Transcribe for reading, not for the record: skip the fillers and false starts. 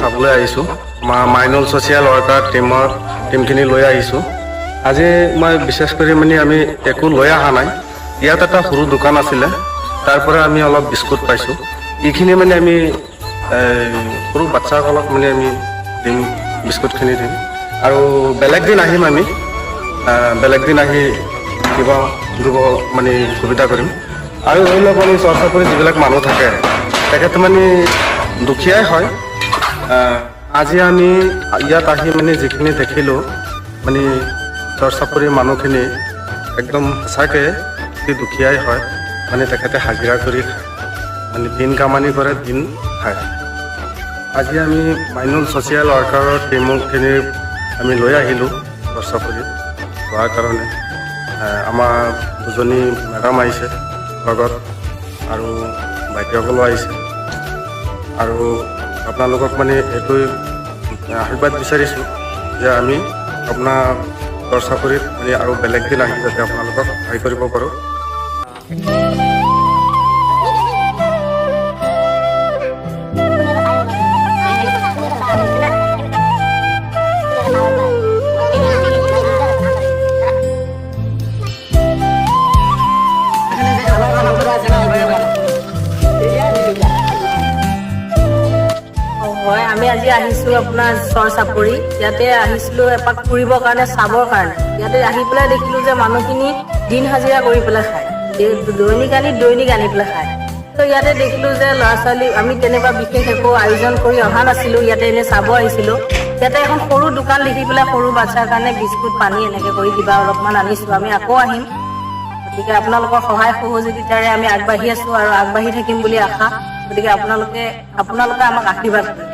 চাবলৈ আহিছোঁ। Mainul social worker টীমৰ টীমখিনি লৈ আহিছোঁ। আজি মই বিশেষ কৰি মানে আমি একো লৈ অহা নাই। ইয়াত এটা সৰু দোকান আছিলে, তাৰ পৰা আমি অলপ বিস্কুট পাইছোঁ। এইখিনি মানে আমি এই, সৰু বাচ্ছাসকলক মানে আমি দিম, বিস্কুটখিনি দিম। আৰু বেলেগ দিন আহিম আমি, বেলেগ দিন আহি কিবা দিব মানে সুবিধা কৰিম। আৰু ধৰি লওক, মানে চৰ চাপৰি যিবিলাক মানুহ থাকে, তেখেত মানে দুখীয়াই হয়। আজি আমি ইয়াত আহি মানে যিখিনি দেখিলোঁ, মানে চৰ চাপৰি মানুহখিনি একদম সঁচাকৈ অতি দুখীয়াই হয়। মানে তেখেতে হাজিৰা কৰি খায়, মানে দিন কামানি কৰে, দিন খায়। আজি আমি মাইনুল ছ'চিয়েল ৱৰ্কাৰৰ টীমখিনি আমি লৈ আহিলোঁ চৰ চাপৰিত হোৱাৰ কাৰণে। আমাৰ দুজনী মেডাম আহিছে লগত আৰু বাইদেউসকলো আহিছে। আৰু আপোনালোকক মানে এইটোৱে আশীৰ্বাদ বিচাৰিছোঁ যে আমি আপোনাৰ চৰ চাপৰিত মানে আৰু বেলেগ দিন আহি যাতে আপোনালোকক সহায় কৰিব পাৰোঁ। হয়, আমি আজি আহিছোঁ আপোনাৰ চৰ চাপৰি। ইয়াতে আহিছিলোঁ এপাক ফুৰিবৰ কাৰণে, চাবৰ কাৰণে। ইয়াতে আহি পেলাই দেখিলোঁ যে মানুহখিনি দিন হাজিৰা কৰি পেলাই খায়, দৈনিক আনি, দৈনিক আনি পেলাই খায়। তো ইয়াতে দেখিলোঁ যে ল'ৰা ছোৱালী, আমি তেনেকুৱা বিশেষ একো আয়োজন কৰি অহা নাছিলোঁ, ইয়াতে এনেই চাব আহিছিলোঁ। ইয়াতে এখন সৰু দোকান দেখি পেলাই সৰু বাচ্ছাৰ কাৰণে বিস্কুট, পানী এনেকে কৰি কিবা অলপমান আনিছোঁ। আমি আকৌ আহিম। গতিকে আপোনালোকৰ সহায় সহযোগিতাৰে আমি আগবাঢ়ি আছো আৰু আগবাঢ়ি থাকিম বুলি আশা। গতিকে আপোনালোকে আমাক আশীৰ্বাদ কৰিব।